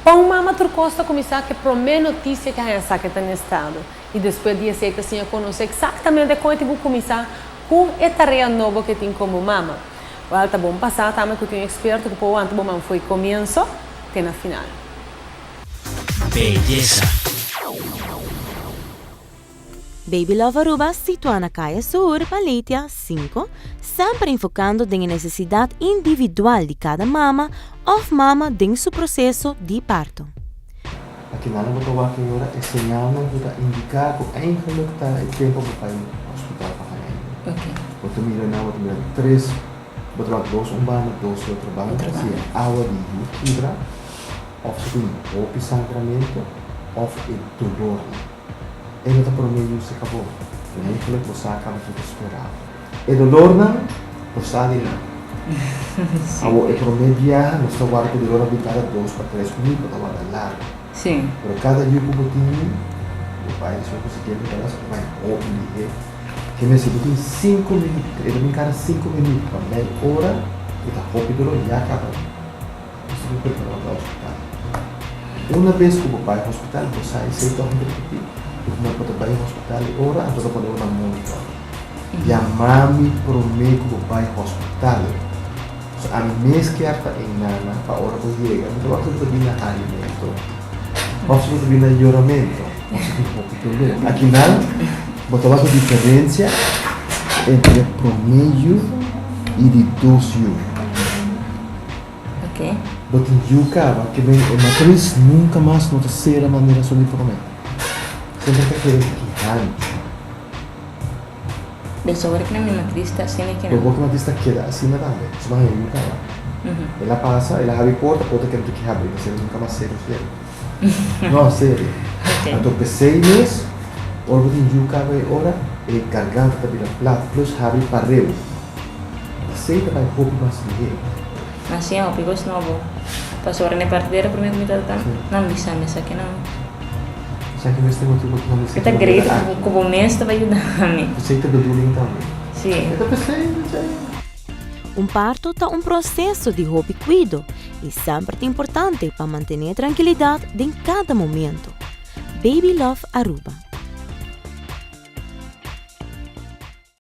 Pa un mama tur kos ta kuminsá ku e promé notisia ku a haña sa ku e ta na estado i despues di esei ta siña konosé eksaktamente kon e tin ku kuminsá ku e tarea nobo ku e tin komo mama. Wèl, ta bon pasá tambe ku tin un eksperto ku por wanta bo man fo'i komienso te na final. Beyesa. Baby Love Aruba situa na Kaya Sur, Paletia, sinku, semper enfocando den e necesidad individual di cada mama of mama den su proceso di parto. Akinan bo ta wak e ora e señalnan ku ta indiká ku eigenlijk ta e tempu pa bai hospital pa haña ayuda. Bo ta mira nan, bo ta mira tres, bo ta wak dos un banda, dos di otro banda, si e awa di yu kibra òf si tin hopi sangramentu òf e dolornan. E no ta promé yu se kabó. Eigenlijk bo sa kaba ki ta spera. E dolornan por sa di nan. Awor e promé biaha nos ta warda ku dolornan bin kada dos pa tres minüt, bo ta warda largu. Pero kada yu ku bo tini, bo bai despues ku siguiente ta ta bai hopi lihé. Ke mester bo tin sinku minüt, e ta bin kada sinku minüt pa mei ora ku ta hopi dolor ya kaba. Bo ta prepará pa hospital. Una bes ku bo bai hospital, bo sa esei tòg un ripití. Bo no por ta bai hospital e ora, anto ta pone bo na monitor. Yama mi promé ku bo bai hospital. So ami mes kier ta e nana pa ora bo yega, mi ta wak si bo ta bin na harimentu òf si bo ta bin na yoramentu òf si tin hopi doló. Akinan bo ta wak e diferensia entre promé yu i di dos yu. Ok. Bo tin yu caba ke men e matris nunca mas no ta cera manera su di prome. Semper ta kere ki hancho. Des ora ki na mi matris ta asina ki Bo nan. boca matris ta keda asina tambe. Su ban yu caba. El a pasa, el a habri porta, porta keda ki habri, pasobra nunca mas cera cera. No, serio. Ok. Anto pesey mes, ora bo tin yu caba e ora, e garganta ta bira plat plus habri pareu. Esey ta bai hopi mas lihé. Mas siña hopi kos nobo. Pasobra na e partidera promé ku mi tabata nan bisa mi esaki nan. Esaki mes ta e motibu ku nan bisa E ta great ku bo mes ta bai yuda mi. Esey ta bedoeling tambe. Si. E ta pesey, pesey. Un parto ta un proseso di hopi kuido i semper ta importante pa mantené trankilidat den kada momento. Baby Love Aruba.